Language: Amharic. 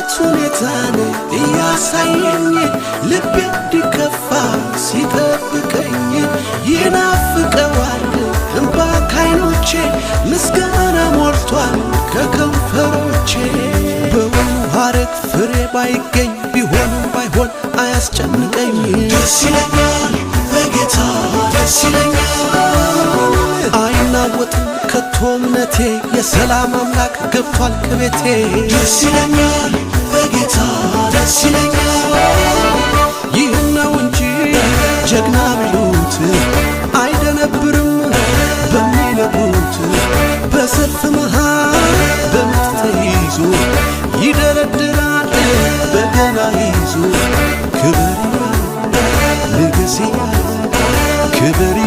የጭንቀት ሁኔታን እያሳየኝ ልቤ እንዲከፋ ሲጠብቀኝ ይናፍቀዋል እምባ ካይኖቼ ምስጋና ሞልቷል ከከንፈሮቼ። በወይኑ ሐረግ ፍሬ ባይገኝ ቢሆንም ባይሆን አያስጨንቀኝ። ደስ ይለኛል በጌታ፣ ደስ ይለኛል። አይናወጥም ከቶ እምነቴ፣ የሰላም አምላክ ገብቷል ከቤቴ። ደስ ይለኛል በጌታ፣ ደስ ይለኛል። ይህን ነው እንጂ ጀግና ቢሉት አይደነብርም በሚነግሩት። በሰልፍ መሃል በምት ተይዞ ይደረድራል በገና ይዞ። ክብር እያለ፣ ንግስ እያለ፣ ክብር